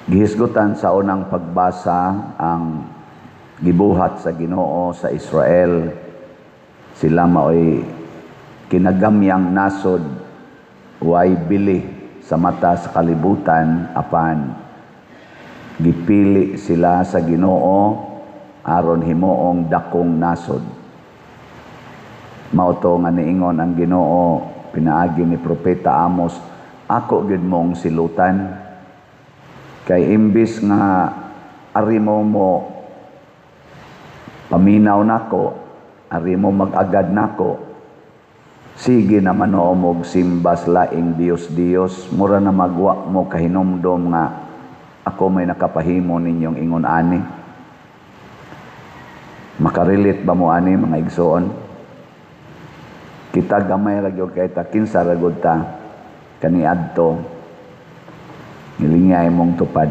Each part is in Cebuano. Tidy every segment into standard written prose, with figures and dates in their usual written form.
Gihisgutan sa unang pagbasa ang gibuhat sa Ginoo sa Israel. Sila maoy kinagamyang nasod, way bili sa mata sa kalibutan, apan gipili sila sa Ginoo aron himuong dakong nasod. Mao to nga niingon ang Ginoo pinaagi ni Propeta Amos, "Ako gyud mong silutan kay imbis nga ari mo mo paminaw nako, ari mo mag-agad nako, sige naman og simba sa laing Diyos-Diyos, mura na magwa mo kahinumdom nga ako may nakapahimo ninyong ingon ani." Makarelate ba mo ani, mga igsoon? Kita gamay ra gyud kay ta, kinsa ra gud ta kaniadto. Ngilingay mong tupad.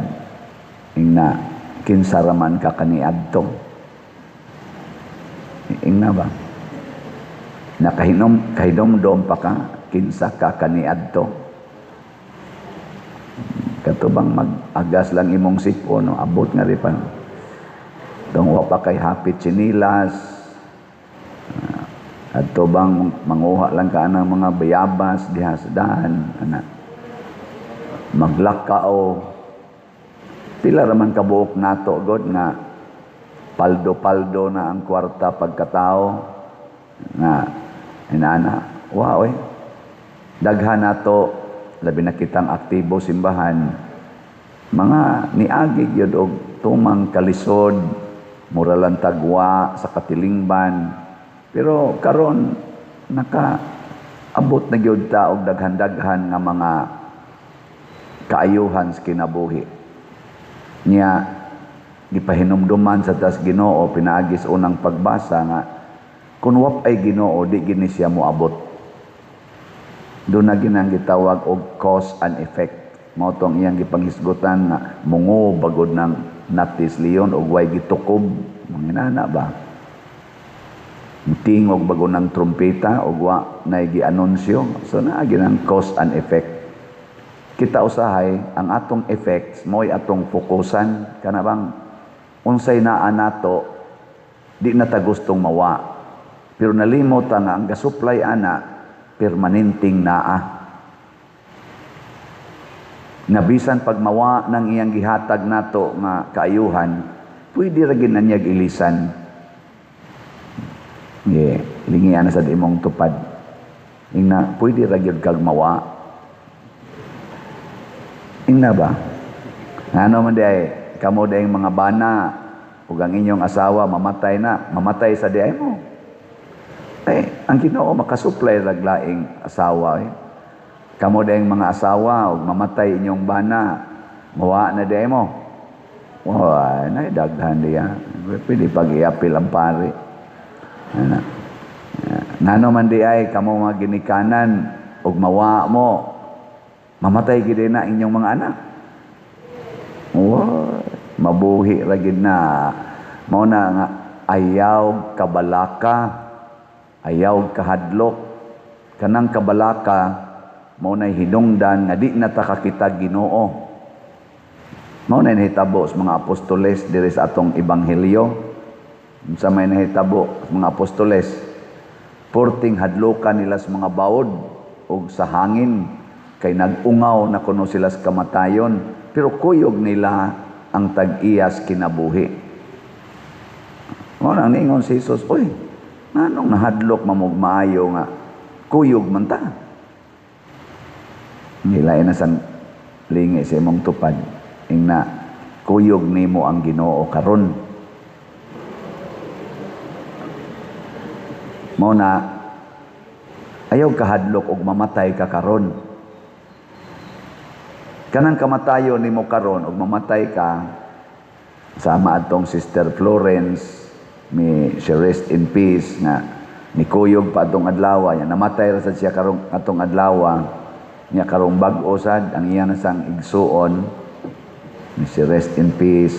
Ingna, kinsa ra man ka kaniadto. Ingna ba? Nakahinom kahinomdom pa ka kinsa ka kaniadto. Kato bang mag-agas lang imong sipon, no? Abot nga ri pa. Dong wa pa kay hapit tsinilas. Adto bang manguha lang ka ng mga bayabas diha sa daan, ana. Maglakaw. Pila ra man kabuok nato god nga paldo-paldo na ang kwarta pagkatao nga inana. Wow eh. Daghan nato, labi na kitang aktibo simbahan, mga niagi gyud og tumang kalisod, mura lang tagwa sa katilingban, pero karon naka abot na gyud ta og daghan-daghan nga mga kaayuhan sa kinabuhi. Nya gipahinumduman sa tas Ginoo pinaagi sa unang pagbasa nga kung wa ay Ginoo, di gini siya moabot. Doon na ginang gitawag og cause and effect. Mao tong iyang gipanghisgutan nga mungo bagod ng natis leon og way gitukob, manginana ba? Tingog bago ng trumpeta og wa nay gianunsyo. So naa ginang cause and effect. Kita usahay ang atong effects mo'y atong fokusan, kana bang unsay naa nato di na ta gustong mawa. Pero nalimot ta nga ang gasupply ana permanenteng naa. Nga bisan pag mawa ng iyang gihatag nato nga kaayuhan, pwede ra gid na niya ilisan. Ye, lingian na sa imong tupad. Ingna, pwede ra gyud kag mawa. Ingna ba? Ano man di ay, kamo di mga bana, ug ang inyong asawa mamatay na, mamatay sa di ay mo. Eh, ang Ginoo makasupply rag laing asawa eh. Kamo di mga asawa ug mamatay inyong bana, mawa na di ay mo. Wa, na daghan diya. Pwede pag iapil ang pari. Ana. Ngano man di ay kamo mga ginikanan ug mawa mo, mamatay gid na inyong mga anak. Wa, mabuhi ra gid na. Mao na nga ayaw kabalaka, ayaw kahadlok. Kanang kabalaka mao nay hinungdan nga di na ta kakita Ginoo. Mao na nahitabo sa mga apostoles diri sa atong ebanghelyo. Unsa may nahitabo sa mga apostoles? Porting hadlokan nila sa mga bawod ug sa hangin kay nag-ungaw na kuno sila sa kamatayon, pero kuyog nila ang tag-iyas kinabuhi. Mao nang niingon si Jesus, "Uy, nganong nahadlok mamog maayo nga kuyog man ta?" Nilay na sang lingi sa imong tupad. Ingna, kuyog nimo ang Ginoo karon. Mao na ayaw kahadlok og mamatay ka karon. Kanang kamatayon nimo karon og mamatay ka, sama atong Sister Florence, may she rest in peace, nga nikuyog pa atong adlaw, nya namatay ra sad siya karong atong adlaw, nya karong bag-o sad ang iya na sang igsuon, may she rest in peace.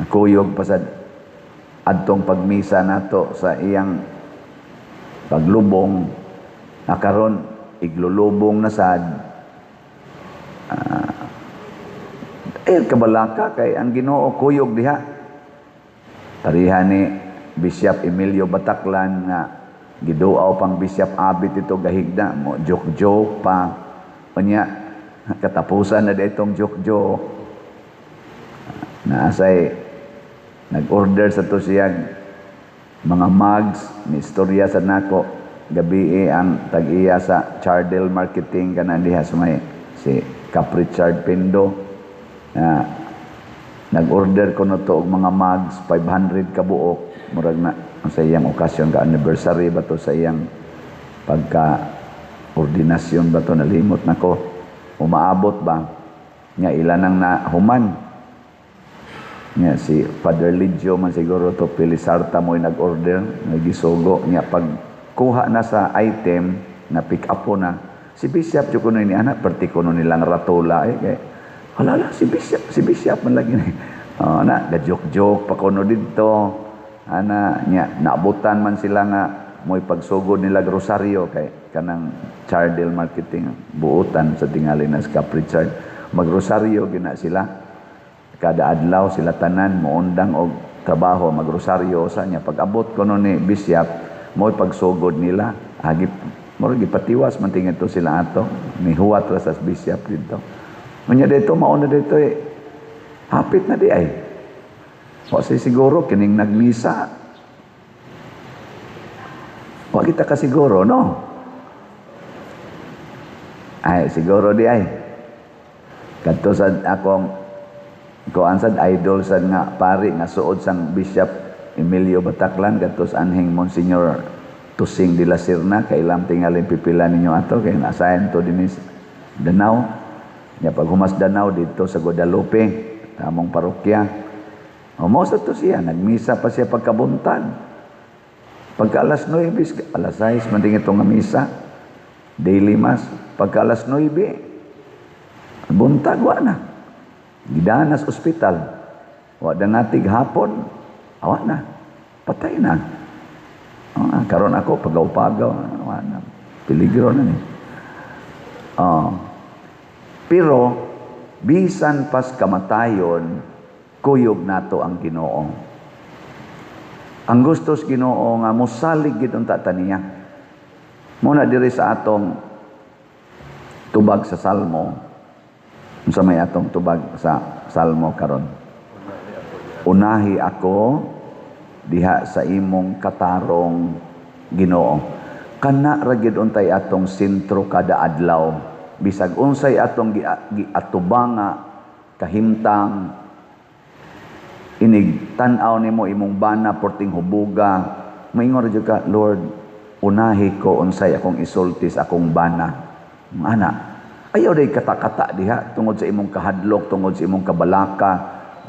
Kuyog pa sad adtong pagmisa nato sa iyang paglubong, na karon iglulubong na sad. Ay kabalaka kay ang Ginoo kuyog diha. Pareha ni Bishop Emilio Bataclan nga giduaw pang Bishop Abit ito gahigda mo, joke-joke pa. Unya katapusan na itong joke-joke. Naasay nag-order sa to siya mga mugs ni istorya sa nako gabi ang tag-iya sa Chardel Marketing kana diha sa may si Cap Richard Pindo na nag-order ko no to og mga mugs, 500 ka buok, murag na sa iyang okasyon ka anniversary ba to, sa iyang pagka ordinasyon ba to, nalimot nako. Umaabot ba nga ilan ang nahuman niya, si Father Lidio man siguro to Pilisarta mo'y nag-order, nagisugo niya. Pag kuha na sa item na pick up po na si Bishop jud kuno ni anak perti kuno nilang ratula eh, kay hala la si Bishop, si Bishop man lagi ni. Oh, na ga joke joke pa kuno didto ana niya. Naabutan man sila nga mo'y pagsugod nila rosaryo kay kanang Chardel Marketing buotan sa tingali na si Cap Richard, magrosaryo gina sila kada adlaw. Sila tanan moundang og trabaho, magrosaryo sa niya. Pag abot kuno ni Bishop, mo'y pagsugod nila, hagip murag gipatiwas man tingin to sila ato, nihuwat ra sa bishop didto. Unya dito mao na dito eh, hapit na di ay wa say siguro kining nagmisa, wa kita kasiguro, no? Ay siguro di ay kadto sa akong kuan sad, idol sad nga pari nga suod sang Bishop Emilio Bataclan, kadto sa anhing Monsignor Tusing de la Serna. Kailam tingalin pipila ninyo ato kay naasayan to dinhi sa Danao nya. Pag humas Danao dito sa Guadalupe among parokya o mo sa to siya nagmisa pa siya pagkabuntag, pagka alas 9, alas 6 man ding ito nga misa, daily mass. Pagka alas 9 buntag, wa na, gidanas ospital. Wa dangatig hapon, awa na, patay na. Oh, karon ako pagaw-pagaw, wa na, peligro na ni. Oh. Pero bisan pas kamatayon, kuyog nato ang Ginoo. Ang gustos Ginoo nga mosalig gid unta ta niya. Muna diri sa atong tubag sa Salmo, unsa may atong tubag sa Salmo karon? Unahi ako diha sa imong katarong, Ginoo. Kana ra gyud untay atong sentro kada adlaw. Bisag unsay atong giatubanga kahimtang, inig tan-aw nimo imong bana porting hubuga, maingon ra jud ka, "Lord, unahi ko unsay akong isulti sa akong bana." Ana, ayaw day kata-kata diha tungod sa imong kahadlok, tungod sa imong kabalaka,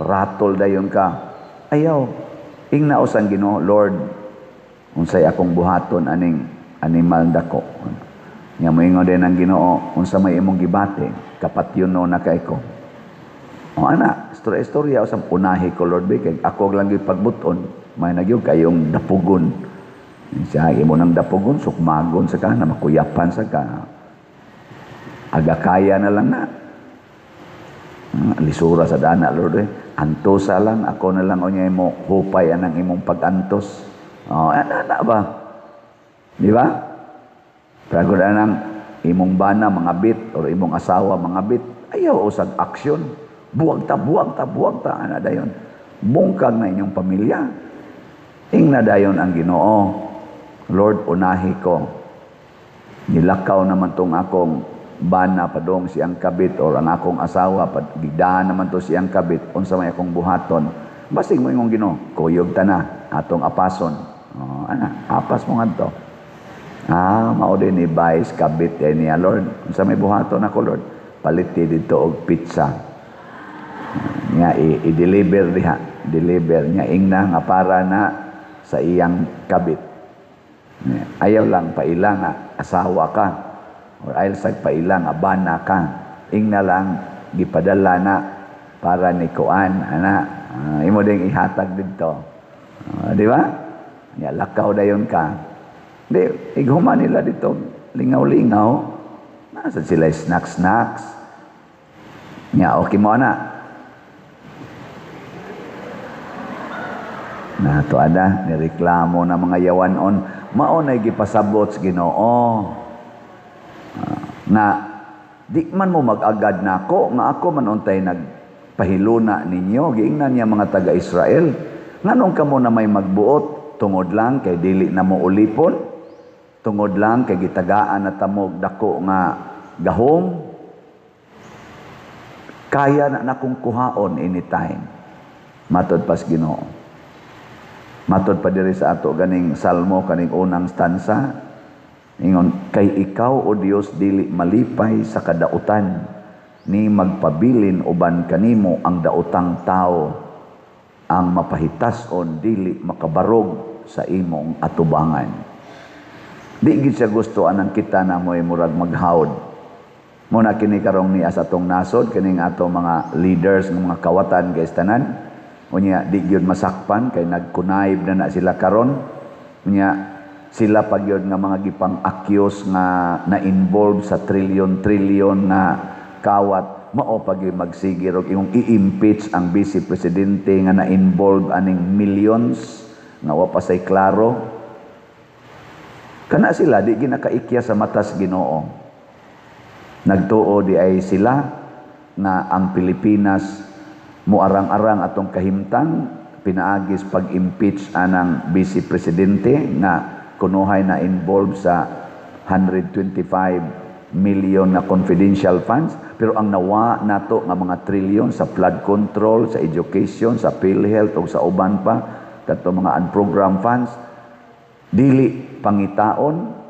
ratol dayon ka. Ayaw, ingna usang Ginoo, "Lord, unsay akong buhaton aning animal dako?" Nya moingon din ang Ginoo, "Unsa may imong gibati, kapatyon no na kay ko." O ana, istorya-istorya usab, "Unahi ko, Lord, kay ako lang gyud pagbuton, may nagyud kayong dapugon." Siya imo nang dapugon, sukmagon sa ka, na makuyapan sa ka. Aga kaya na lang na. Lisura sa dana, Lord eh. Antosa lang, ako na lang unya mo hupay anang imong pag-antos. Oh, ana na ba? Di ba? Pero anang imong bana mga bit or imong asawa mga bit, ayaw usag aksyon. Buwag ta, buwag ta, buwag ta, ana dayon. Bungkag na inyong pamilya. Ingna dayon ang Ginoo, "Lord, unahi ko. Nilakaw naman tong akong bana padong siyang kabit or ang akong asawa gigdaan naman to siyang kabit, unsa may akong buhaton?" Basig mo ingong Ginoo, "Kuyog ta na atong apason." Oh, ana, apas mo ngadto. Ah, mao din ni Vice kabit eh niya, "Lord, unsa may buhaton ako, Lord?" Palit dito og pizza. Nya i-deliver diha, deliver niya, ingna nga para na sa iyang kabit. Ayaw lang paila nga asawa ka or ayaw sag paila nga bana ka. Ingna lang gipadala na para ni kuan ana, imo ding ihatag didto. Di ba? Nya lakaw dayon ka. Di ighuma nila dito lingaw-lingaw. Nasa sila snacks snacks. Nya okay mo ana. Na to ada nireklamo na mga yawanon, mao na gipasabot sa Ginoo na di man mo mag-agad nako nga ako man untay nagpahiluna ninyo. Giingnan niya mga taga-Israel, nganong kamo na may magbuot tungod lang kay dili na mo ulipon, tungod lang kay gitagaan na tamog dako nga gahom, kaya na nakong kuhaon anytime. Matod pas Ginoo, matod pa diri sa ato ganing salmo, kaning unang stanza, ingon, "Kay ikaw, O Dios, dili malipay sa kadautan, ni magpabilin uban kanimo ang daotang tao. Ang mapahitason dili makabarog sa imong atubangan." Di gid siya gusto anang kita na mo'y murag maghawd. Muna kini karong niya sa atong nasod, kining ato mga leaders ng mga kawatan guys tanan. Unya di gyud masakpan kay nagkunayb na na sila karon. Unya sila pa gyud nga mga gipang-accuse nga na-involve sa trilyon-trilyon nga kawat, mao pa gyud magsigir og imong i-impeach ang vice presidente nga na-involve aning millions nga wa pa say klaro. Kana sila di ginakaikya sa matas Ginoo. Nagtuo di ay sila nga ang Pilipinas muarang-arang atong kahimtang pinaagis pag-impeach anang vice presidente nga kunuhay na involved sa 125 million na confidential funds, pero ang nawa nato nga mga trilyon sa flood control, sa education, sa PhilHealth ug sa uban pa kadto mga unprogrammed funds dili pangitaon,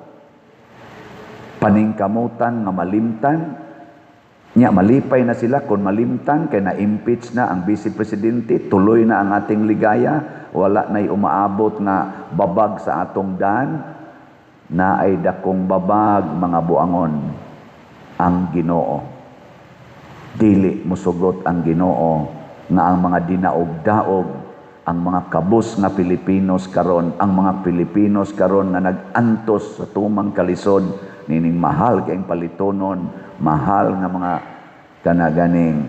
paningkamutan nga malimtan. Nya malipay na sila kung malimtan kay na-impeach na ang vice presidente, tuloy na ang ating ligaya, wala na'y umaabot nga babag sa atong dan. Na ay dakong babag, mga buangon, ang Ginoo. Dili musugot ang Ginoo nga ang mga dinaog-daog, ang mga kabus nga Pilipinos karon, ang mga Pilipinos karon nga nag-antos sa tumang kalisod nining mahal kayong palitonon, mahal nga mga kanaganing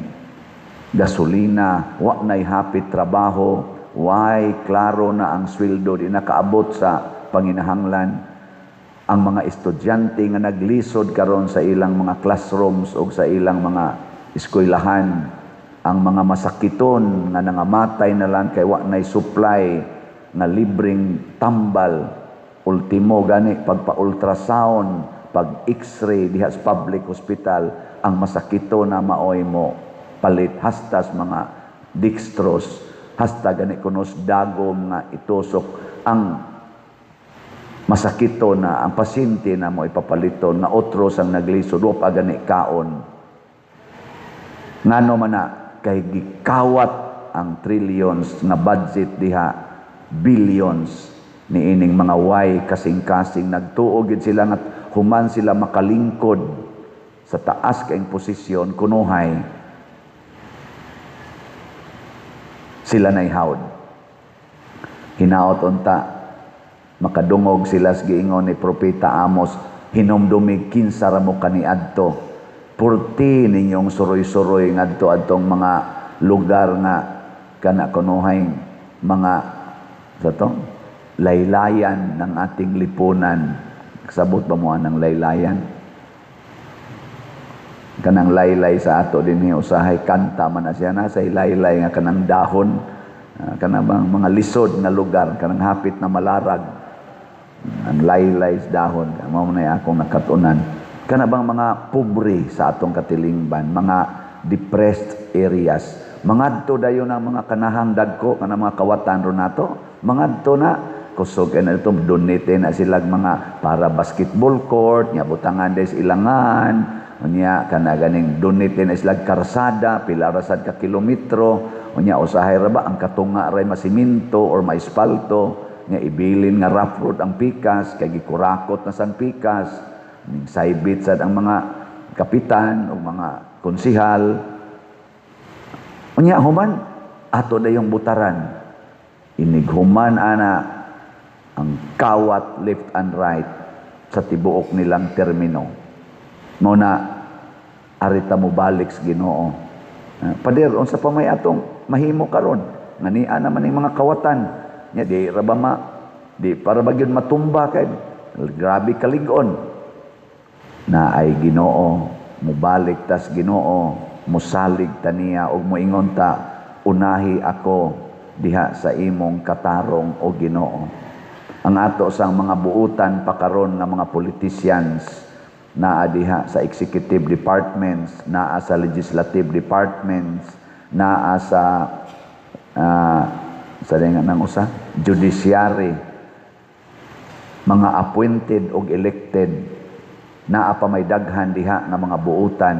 gasolina, wa na'y hapit trabaho, way klaro na ang sweldo, di nakaabot sa panginahanglan. Ang mga estudyante nga naglisod karon sa ilang mga classrooms o sa ilang mga eskwelahan, ang mga masakiton nga nangamatay na lang kay wa na'y supply nga libreng tambal, ultimo gani pagpa-ultrasound, pag x-ray diha sa public hospital, ang masakito na maoy mo palit hastas mga dextrose, hasta gani kunos dagom nga itusok ang masakito na, ang pasyente na mo ipapaliton nga otros ang naglisod, wa pa gani kaon. Ngano man na? Kay gikawat ang trillions nga budget diha, billions niining mga way kasing-kasing. Nagtuo gid sila nga human sila makalingkod sa taas kaing posisyon, kunuhay sila nay hawd. Hinaot unta makadungog sila sa giingon ni Propeta Amos, "Hinumdumi kinsa ra mo kaniadto. Purti ninyong suroy-suroy ngadto adtong mga lugar nga kana kunuhay mga sa to laylayan ng ating lipunan." Kasabot ba mo ang laylayan? Kanang laylay sa ato dinhi usahay kanta man na siya na sa laylay nga kanang dahon, kanang bang mga lisod nga lugar, kanang hapit na malarag ang laylay sa dahon. Mao man akong nakatunan, kana bang mga pobre sa atong katilingban, mga depressed areas, mangadto dayon ang mga kanahang dagko, kanang mga kawatan ron nato, mangadto na kusog na ito, donate na sila mga para basketball court nya butangan des ilangan. Unya kana ganing donate na sila karsada, pila ra sad ka kilometro. Unya usahay ra ba ang katunga ra masiminto or maispalto, nya ibilin nga rough road ang pikas kay gikurakot na san pikas. Ning saybit sad ang mga kapitan o mga konsihal. Unya human ato dayong butaran. Inighuman ana ang kawat left and right sa tibuok nilang termino. Mao na arita mo balik sa Ginoo. Pader, unsa pa may atong mahimo karon? Ngania naman ning mga kawatan. Nya di ra ba ma di para ba gyud matumba kay grabe kalig-on. Na ay Ginoo, mubalik tas Ginoo, musalig taniya og moingon ta, unahi ako diha sa imong katarong, o Ginoo. Ang ato sang mga buutan pa karon nga mga politicians, naa diha sa executive departments, naa sa legislative departments, naa sa nga nang usa, judiciary, mga appointed og elected, naa pa may daghan diha nga mga buutan,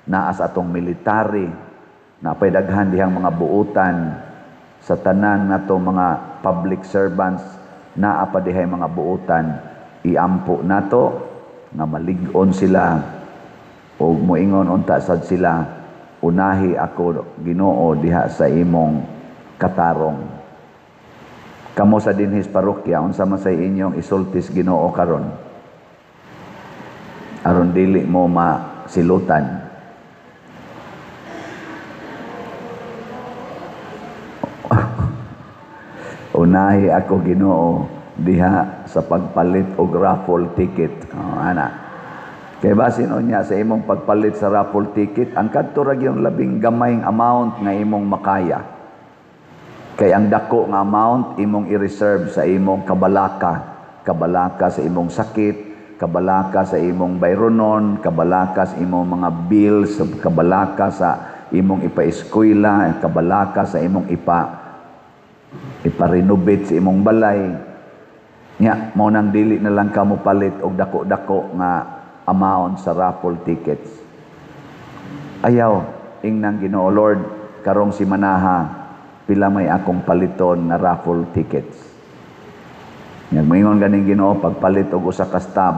naa sa atong military, naa pay daghan dihang mga buutan, sa tanan nato mga public servants, naa pa dihay mga buutan. Iampo nato nga malig-on sila og moingon unta sad sila, unahi ako, Ginoo, diha sa imong katarong. Kamo sa dinhis parokya, unsa man say inyong isultis Ginoo karon aron dili mo masilutan? Unahi ako, Ginoo, diha sa pagpalit og raffle ticket. Oh, ana. Kay basin unya sa imong pagpalit sa raffle ticket, ang kadto ra gyud labing gamayng amount nga imong makaya. Kay ang dako nga amount imong i-reserve sa imong kabalaka, kabalaka sa imong sakit, kabalaka sa imong bayronon, kabalaka sa imong mga bills, kabalaka sa imong ipa-eskwela, kabalaka sa imong ipa-renovate sa imong balay. Nya, mao nang dili na lang kamo palit og dako-dako nga amount sa raffle tickets. Ayaw, ingnang Ginoo, Lord, karong simanaha, pila may akong paliton nga raffle tickets? Nya, moingon ganing Ginoo, pagpalit og usa ka stub,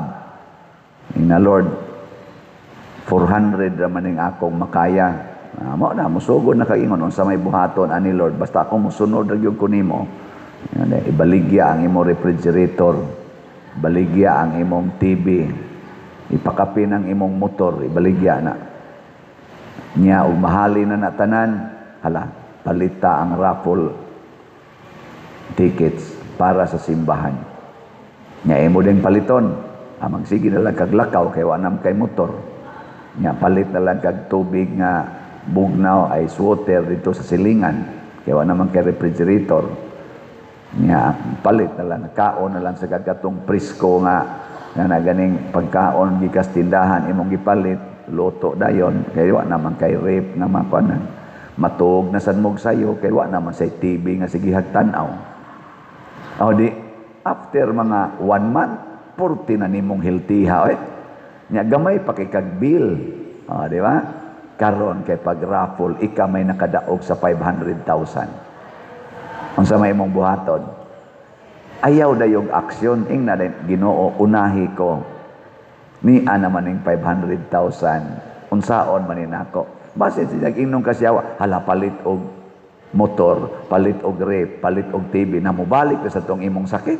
ingna, Lord, 400 ra man ning akong makaya. Mao na, musugod na kaingon, unsa may buhaton ani, Lord, basta ako mosunod ra gyud ko nimo. Ibaligya ang imong refrigerator, baligya ang imong TV, ipakapin ang imong motor, ibaligya na. Nya, ug mahali na na tanan, hala, palita ang raffle tickets para sa simbahan. Nya, imo din paliton. Magsige na lang kag lakaw kay wa nam kay motor. Nya, palit na lang kag tubig nga bugnaw, ice water dito sa silingan kay wa naman kay refrigerator. Nya, palit na lang, kaon na lang sa katong presko nga nga na ganing pagkaon gikas tindahan imong gipalit, luto dayon kay wa naman kay rep nga makuanan. Matuog na sad mog sayo kay wa naman say TV nga sige tan-aw. O di after mga 1 month, 40 na nimong healthy-ha eh. Nya gamay pa kay kag bill. O, di ba? Karon kay pag raffle, ika may nakadaog sa 500,000. Unsa may imong buhaton? Ayaw dayog aksyon, ingna din Ginoo, unahi ko. Ni ana man ning 500,000. Unsaon man ni nako? Basin siya ingnon kasyawa, hala, palit og motor, palit og rep, palit og TV, na mobalik na sa tong imong sakit.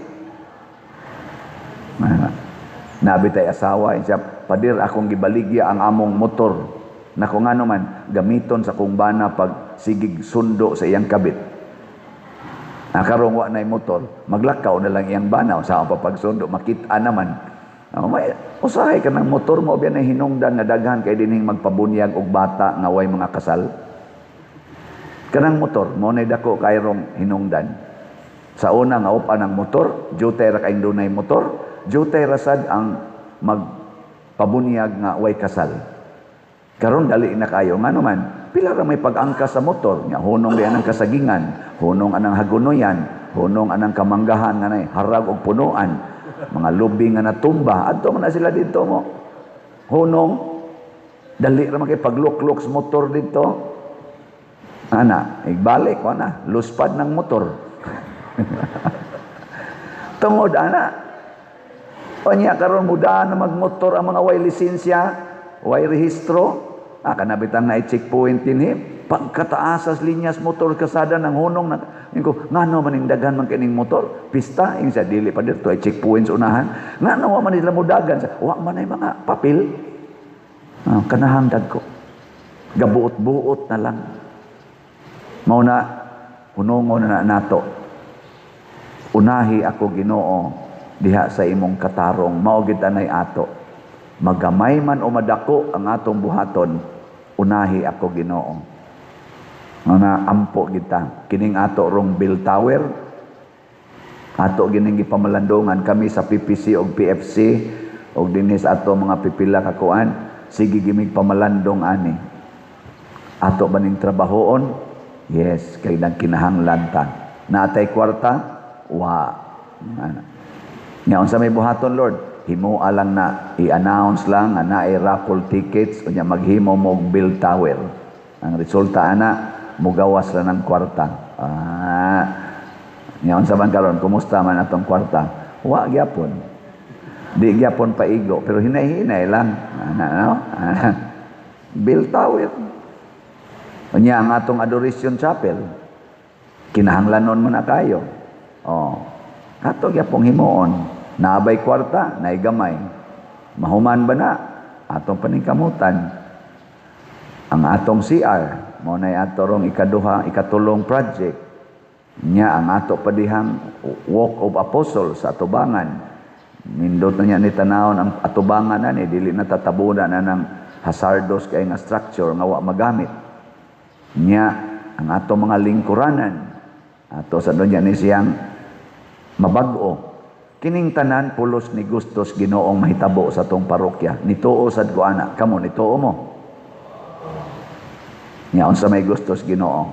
Nabi tay asawa, siya, padir, akong gibaligya ang among motor. Nako, ngano man, gamiton sa kong bana pag sigig sundo sa iyang kabit. Nakarong wa na'y motor, maglakaw na lang iyang bana, sa akong papagsundo, makita naman. Oh, may, usahay ka ng motor mo, biyan na hinungdan nga daghan kay dinhing magpabunyag og bata nga way mga kasal. Kanang motor, mo na'y dako kayrong hinungdan. Sa una nga upa ng motor, jutay ra kayong dunay motor, jutay ra sad ang magpabunyag nga way kasal. Karon dali na kayo, ngano man, pila ra may pag-angkas sa motor, nya hunong di anang kasagingan, hunong anang hagunoyan, hunong anang kamanggahan nga nay harag og punuan, mga lubi nga natumba, adto man na sila dito mo. Hunong dali ra man kay pagluklok sa motor dito. Ana, igbalik ko na, luspad ng motor. Tungod ana. Unya karon mudahan na magmotor ang mga way lisensya, way rehistro. Kanabitang na checkpoint din eh. Pagkataas sa linyas motor kasada ng hunong na ko, ngano man ning daghan man kining motor, pista ing sa dili pa dito ay checkpoints unahan. Ngano wa man nila mudagan sa wa man ay mga papel. Kanahang dagko. Gabuot-buot na lang. Mao na hunongon na nato. Unahi ako, Ginoo, diha sa imong katarong. Mao gid anay ato. Magamay man o madako ang atong buhaton, unahi ako, Ginoo. Nga ampo kita kining ato rong bell tower, ato gining gipamalandungan kami sa PPC og PFC og dinhi sa ato mga pipila ka kuan, sige gimig pamalandong ani. Ato ba ning trabahoon? Yes, kay nagkinahanglan ta. Naatay kwarta? Wa. Ana. Nya unsa may buhaton, Lord? Himoa lang na, i-announce lang nga naay raffle tickets, unya maghimo mo og bell tower. Ang resulta ana, mugawas ra ng kwarta. Ah. Nya unsa man karon, kumusta man atong kwarta? Wa gyapon. Di gyapon paigo, pero hinay-hinay lang. Ana, no? Ana. Bell tower. Unya ang atong Adoration Chapel, kinahanglanon mo na kayo. Oh. Ato gyapong himuon. Naabay kwarta, naay gamay. Mahuman ba na? Atong paningkamutan. Ang atong CR, mao nay ato rong ikaduha, ikatulong project. Nya ang ato padihang Walk of Apostles sa atubangan. Nindot na niya ni tanawon ang atubangan na ni, dili na tatabunan na ng hazardous kay nga structure nga wa magamit. Nya ang ato mga lingkuranan, ato sa doon ni siyang mabag-o. Kining tanan pulos ni gustos Ginoong mahitabo sa atong parokya. Nituo sad ko ana. Kamo, nituo mo? Nya unsa may gustos Ginoo?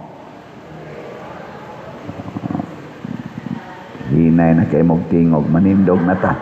Hinay na kay mog tingog, manindog na ta.